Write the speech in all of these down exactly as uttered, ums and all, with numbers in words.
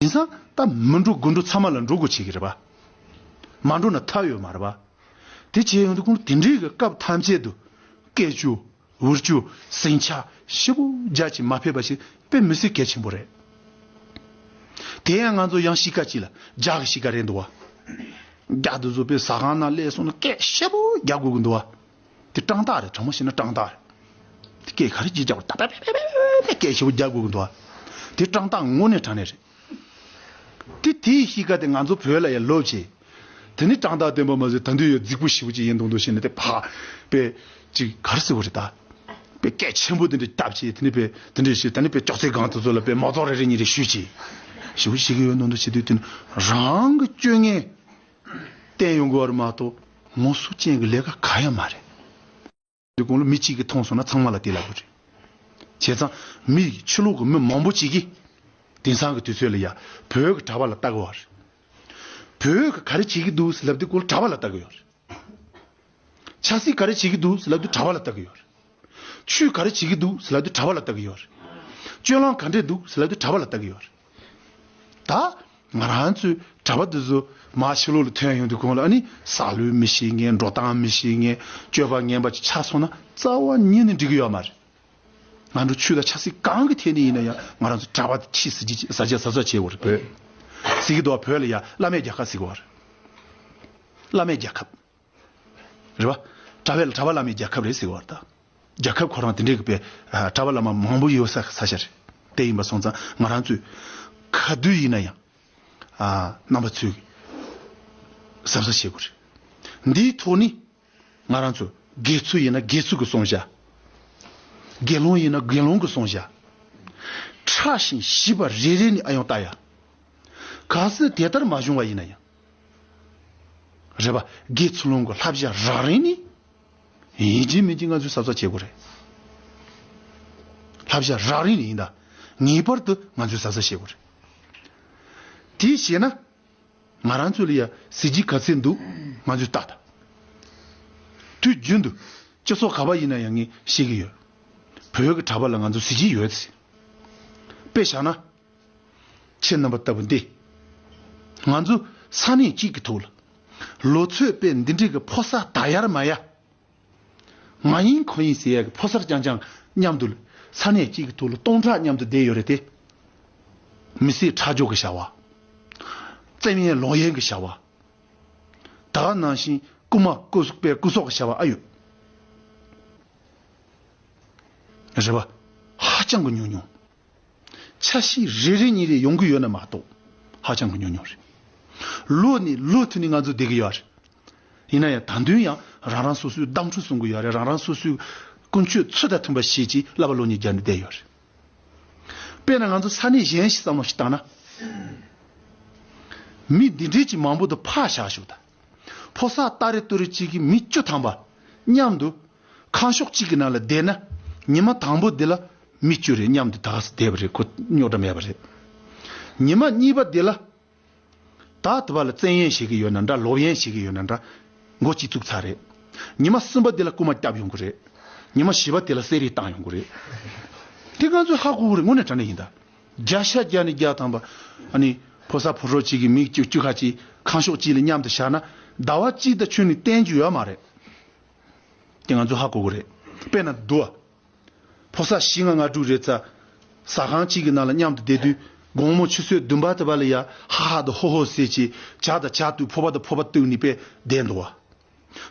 དེང་སང་ད་མི་འགྲོ་དགུ་འགྲོ་ཚང་མ་ལ་འགྲོ་དགོས་བྱེད་ཀྱི་རེད་པ། མ་འགྲོ་ན་ཐབས་ཡོད་མ་རེད་པ། དེ་བྱས་ཡོང་དུས་ཁོང་ལ་དེ་འདྲའི་གི་སྐབས་ཐམས་ཅད་དུ་སྐད་ཅོ། འུར་ཅོ། ཟིང་ཆ་ཞེ་པོ་རྒྱ་ཆེ་མ་ཕེབས་པ་ཞིག་དཔེ་མི་སྲིད་གལ་ཆེན་པོ་རེད། དེ་ཡང་ང་ཚོ་ཡང་གཤིས་ཀ་ཅིག་ལ་རྒྱ་གི་གཤིས་ཀ་རེད་འདུག་བ། རྒྱ་དེ་ཚོ་དཔེ་ཟ་ཁང་ནང་སླེབས་སོང་ན་སྐད་ཞེ་པོ་རྒྱག་དགོས་ཀྱི་འདུག་བ། དེ་སྤྲང་རྟགས་རེད། དྲང་མོ་བཤད་ན་སྤྲང་རྟགས་རེད། དེ་སྐད་ག་རེ་ཅིག་རྒྱག་པ་ད་ད་ད་ད་ད་སྐད་ཞེ་པོ་རྒྱག་དགོས་ཀྱི་འདུག་བ། དེ་སྤྲང་རྟགས་དངོས་གནས་དྲང་གནས་རེད། དེ་དེའི་གཤིས་ཀ་དེ་ང་ཚོ་བོད་ལ་ཡང་ལོབས་བྱས། དེ་ནི་སྤྲང་རྟགས་བསྟན་པ་མ་ཟད་ད་དུང་ཡང་རྫིག་པོ་ཞེ་པོ་ཅིག་ཡིན་མདོག་མདོག་བྱས་ནས་དེ་ཕ་དཔེ་ཅིག་ག་རེ་ཟེར་དགོས་རེད་ད། དཔེ་སྐད་ཆེན་པོ་དེ་འདྲ་བཏབ་བྱས་དེ་ནི་དཔེ་དེ་འདྲ་བྱས་ད་ནི་དཔེ་ཅོག་ཙེ་སྒང་དེ་ཚོ་ལ་དཔེ་མོ་ཙོག་རེ་རེ་གཉིས་རེ་གཞུས་བྱས། ཞེ་པོ་ཞིག་གི་ཡོད་མདོག་མདོག་བྱེད་དུས་དེ་ནི་རང་གི་སྤྱོད་ངན་བསྟན་ཡོང་དགོས་པ་རེད་མ་གཏོགས་ངོ་སོ་ཅན་གྱི་ལས་ཀ་གང་ཡང་མ་རེད། དེ་གོང་ལ་མི་གཅིག་གིས་མཐོང་སོང་ན་ཚང་མ་ལ་དེ་ལབ་དགོས་རེད། བྱས་ཙང་མི་ཕྱི་ལོགས་ཀྱི་མི་མང་པོ་ཅིག་གིས་དེང་སང་གི་དུས་ཚོད་ལ་ཡ་བོད་ཀྱི་གྲྭ་པ་ལ་ལྟ་གི་ཡོད་རེད། བོད་ཀྱི་ག་རེ་བྱེད་ཀྱི་འདུག་ཟེར་ལབ་དུས་སྐོར་གྲྭ་པ་ལ་ལྟ་གི་ཡོད་རེད། ཆབ་སྲིད་ག་རེ་བྱེད་ཀྱི་འདུག་ཟེར་ལབ་དུས་གྲྭ་པ་ལ་ལྟ་གི་ཡོད་རེད། ཆོས་ག་རེ་བྱེད་ཀྱི་འདུག་ཟེར་ལབ་དུས་གྲྭ་པ་ལ་ལྟ་གི་ཡོད་རེད། སྤྱོད་ལམ་ག་འདྲས་འདུག་ཟེར་ལབ་དུས་གྲྭ་པ་ལ་ལྟ་གི་ཡོད་རེད། ད་ང་རང་ཚོའི་གྲྭ་པ་འདི་ཚོ་མར་ཕྱི་ལོགས་ལ་ཐོན་ཡོང་དུས་གོང་ལ་ཨ་ནི་ཟ་ལུགས་མི་ཤེས་མཁན། འགྲོ་སྟངས་མི་ཤེས་མཁན། སྤྱོད་པ་ངན་པ་ཅིག་ཆགས་སོང་ན་རྩ་བ་ཉིད་ནས་འགྲིག་གི་ཡོད་མ་རེད། ང་ཚོ་ཆོས་དང་ཆབ་སྲིད་གང་གི་ཐད་ནས་ཡིན་ན་ཡང་ང་རང་ཚོ་གྲྭ་པ་ཆེས་ཟ་རྒྱུ་ཟ་རྒྱུ་ཟ་ཟ་བྱེད་དགོས་རེད། བོད་ཟེར་གྱི་འདུག་བ། བོད་ལ་ཡ་བླ་མའི་རྒྱལ་ཁབ་ཟེར་གྱི་ཡོད་རེད། བླ་མའི་རྒྱལ་ཁབ། རེད་པ། གྲྭ་པའི་གྲྭ་པ་བླ་མའི་རྒྱལ་ཁབ་རེད་ཟེར་བ་དང་། རྒྱལ་ཁབ་ཁོ་རང་དེ་འདྲའི་གི་པའི་གྲྭ་པ་བླ་མ་མང་པོ་ཡོད་ས་ས་ཆ་རེད། དེ་ཡིན་པ་སོང་ཙང་ང་རང་ཚོས་ག་དུས་ཡིན་ན་ཡང་རྣམ་པ་ཚོས་གཟབ་གཟབ་བྱེད་དགོས་རེད། འདིའི་ཐོག་ནས་ང་རང་ཚོ་དགེ་ཚུལ་ཡིན་ན་དགེ་ཚུལ་གྱི་བསྲུང་བྱ། དགེ་སློང་ཡིན་ན་དགེ་སློང་གི་བསྲུང་བྱ། ཕྲ་ཞིང་ཞིབ་པ་རེ་རེ་ནས་ཨ་ཡོང་ལྟ་ཡ། གལ་སྲིད་དེ་ལྟར་མ་བྱུང་བ་ཡིན་ན་ཡང་། རེད་པ། དགེ་ཚུལ་སློང་གི་བསླབ་བྱ་རགས་རིམ་ནི། ཡིན་གཅིག་མིན་གཅིག་ང་ཚོས་གཟབ་གཟབ་བྱེད་དགོས་རེད། བསླབ་བྱ་རགས་རིམ་ནི་ཡིན་ད། ངེས་པར་དུ་ང་ཚོས་གཟབ་གཟབ་བྱེད་དགོས་རེད། དེ་བྱས་ན། ང་རང་ཚོ་ལ་ཡ་གཟི་བརྗིད་ག་ཚད་འདུག་ང་ཚོས་ལྟ་ད། དུས་རྒྱུན་དུ་སྤྱི་ཚོགས་ག་པ་ཡིན་ན་ཡང་ངས་བཤད་ཀྱི་ཡོད། བོད་ཀྱི་གྲྭ་པ་ལ་ང་ཚོ་གཟི་བརྗིད་ཡོད་ཟེར། དཔེ་བཞག་ན། ཁྱེད་རྣམ་པ་ལྟ་བུ་འདི། ང་ཚོ་ས་གནས་གཅིག་གི་ཐོག་ལ། ལོ་ཚོད་དཔེ་འདི་འདྲའི་གི་ཕོ་གསར་ད་ཡར་མ་ཡར། ང་ཡིན་ཁོ་ཡིན་ཟེར་ཡ་གི་ཕོ་གསར་རྐྱང་རྐྱང་མཉམ་དུ་ས་གནས་གཅིག་གི་ཐོག་ལ་སྟོང་ཕྲག་མཉམ་དུ་བསྡད་ཡོད་རེད་དེ། མི་སེར་ཁྲག་སྦྱོར་གི་བྱ་བ། བཙན་གཡེམ་ལོག་གཡེམ་གི་བྱ་བ། ད་ག་ནང་བཞིན་རྐུ་མ་རྐུ་སོག་པའི་རྐུ་སོག་གི་བྱ་བ་ཨ་ཡོད། རེད་པ། ཧ་ཅང་གི་ཉུང་ཉུང་། ཆ་ཤས་རེ་རེ་གཉིས་རེ་ཡོང་གི་ཡོད་ན་མ་གཏོགས་ཧ་ཅང་གི་ཉུང་ཉུང་རེད། ལོ་ནས་ལོ་མཐུད་ནས་ང་ཚོ་བསྡད་ཀྱི་ཡོད་རེད། ཡིན་ན་ཡང་ད་དུང་ཡང་རང་རང་སོ་སོའི་གདམས་ཁྲིད་སྲུང་གི་ཡོད་རེད། རང་རང་སོ་སོའི་ཀུན་སྤྱོད་ཚུལ་དང་མཐུན་པ་ཞིག་ཅིག་བསླབ་པ་སློབ་གཉེར་རྒྱག་ནས་བསྡད་ཡོད་རེད། དཔེར་ན་ང་ཚོ་ས་གནས་གཞན་ཞིག་བསམ་བློ་ཞིག་བཏང་ན། མི་འདི་འདྲས་ཀྱི་མང་པོ་དུ་ཕར་བཞག་ཞོག་ད། ཕོ་གསར་ཏ་རེ་ཏུ་རེ་གཅིག་གིས་མི་བཅུ་ཐམ་པ་མཉམ་དུ་ཁང་ཤོག་གཅིག་གི་ནང་ལ་བསྡད་ན། ཉི་མ་དང་པོ་འདི་ལ་མི་བཅུ་རེ་མཉམ་དུ་ད་ག་སེ་བསྡད་པ་རེད། ཁོ་རྙོག་དྲ་མེད་པ་རེད། ཉི་མ་གཉིས་པ་འདི་ལ་ད་དེ་བ་ལ་བཙན་གཡེམ་བྱེད་ཀྱི་ཡོད་ན་འདྲ། ལོག་གཡེམ་བྱེད་ཀྱི་ཡོད་ན་འདྲ། མགོ་གཅིག་བཙུགས་ཚར་རེད། ཉི་མ་གསུམ་པ་འདི་ལ་རྐུ་མ་བརྒྱབ་ཡོང་གི་རེད། ཉི་མ་བཞི་པ་འདི་ལ་གསེར་རིས་བཏང་ཡོང་གི་རེད། དེ་ང་ཚོས་ཧ་གོ་གི་རེད། དངོས་གནས་དྲང་གནས་ཡིན་ད། བརྒྱ་ཆ་བརྒྱ་ནས་བརྒྱ་ཐམ་པ། ཨ་ནི་ཕོ་གསར་ཕོ་གྲོགས་གཅིག་གིས་མི་བཅུ་བཅུ་ཁ་གཅིག་ཁང་ཤོག་གཅིག་ལ་མཉམ་དུ་བཞག་ན་ཟླ་བ་གཅིག་དང་ཁྱོན་ནས་བསྟན་རྒྱུ་ཡོད་མ་རེད། དེ་ང་ཚོ་ཧ་གོ་གི་རེད། དཔེར་ན་འདུག་ཨ། ཕོ་གསར་བཞི་ལྔ་ལྔ་དྲུག་རེ་ཙམ་ཟ་ཁང་གཅིག་གི་ནང་ལ་མཉམ་དུ་བསྡད་དུས་དགོང་མོ་ཆུ་ཚོད་བདུན་པ་དེ་བ་ལ་ཡ་ཧ་ཧ་དང་ཧོ་ཧོ་ཟེར་གྱིས་ཇ་དང་ཇ་བཏུགས། ཕོར་པ་དང་ཕོར་པ་བཏུགས་ནས་དཔེ་བསྡད་འདུག་ཨ།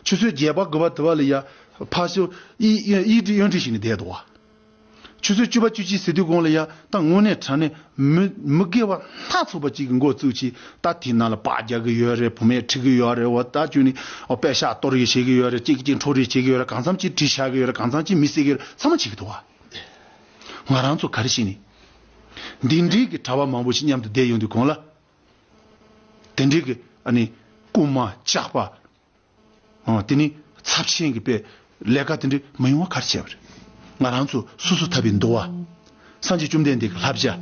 ཆུ་ཚོད་བརྒྱད་པ་དགུ་པ་དེ་བ་ལ་ཡ་ཕར་ཞོག་ཨི་ཨི་འདྲི་ཡོན་འདྲི་བྱས་ནས་བསྡད་འདུག་ཨ། ཆུ་ཚོད་བཅུ་པ་བཅུ་གཅིག་ཟེར་དུས་གོང་ལ་ཡ་ད་དངོས་གནས་དྲང་གནས་མི་མི་དགེ་བ་སྣ་ཚོགས་པ་གཅིག་གི་འགོ་བཙུགས་ཀྱིས་ད་དེའི་ནང་ལ་པར་རྒྱག་གི་ཡོད་རེད། བུད་མེད་ཁྲིད་ཀྱི་ཡོད་རེད། འོ་ད་ཅུང་ནི་འོ་པད་ཤག་གཏོར་ཡི་བྱེད་ཀྱི་ཡོད་རེད། གཅིག་གིས་གཅིག་འཕྲོག་རེས་བྱེད་ཀྱི་ཡོད་རེད། གང་འཚམ་གཅིག་གྲི་བཞག་གི་ཡོད་རེད། གང་འཚམ་གཅིག་མི་བསད་ཀྱི་ཡོད་རེད། ཚང་མ་བྱེད་ཀྱི་འདུག་བ། ང་རང་ཚོ་ག་རེ་བྱས་ནས་འདི་འདྲའི་གི་གྲྭ་པ་མང་པོ་ཞིག་མཉམ་དུ་བསྡད་ཡོང་དུས་གོང་ལ་དེ་འདྲའི་གི་ཨ་ནི་རྐུན་མ་ཇག་པ། ཨང་། དེ་ནི་ཚབས་ཆེན་གྱི་དཔེ་ལས་ཀ་དེ་འདྲ་མི་ཡོང་བ་ག་རེ་བྱས་པ་རེད། ང་རང་ཚོ་སོ་སོ་ཐར་པའི་འདུལ་བ། སངས་རྒྱས་བཅོམ་ལྡན་འདས་ཀྱི་བསླབ་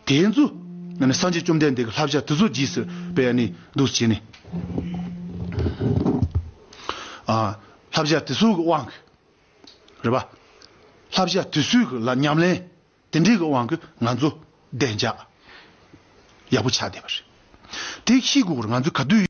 བྱ། དེ་ཚོ་ཨ་ནི་སངས་རྒྱས་བཅོམ་ལྡན་འདས་ཀྱི་བསླབ་བྱ་དེ་ཚོ་རྗེས་སུ་དཔེ་ཨ་ནི་འདུག་བྱས་ནས། ཨ། བསླབ་བྱ་དེ་ཚོ་གི་དབང་གིས། རེད་པ། བསླབ་བྱ་དེ་ཚོའི་གི་ལ་ཉམས་ལེན། དེ་འདྲའི་གི་དབང་གིས་ང་ཚོ་བདེ་འཇགས། ཡག་པོ་ཆགས་བསྡད་པ་རེད། དེ་ཤེས་དགོས་རེད། ང་ཚོ་ག་དུས་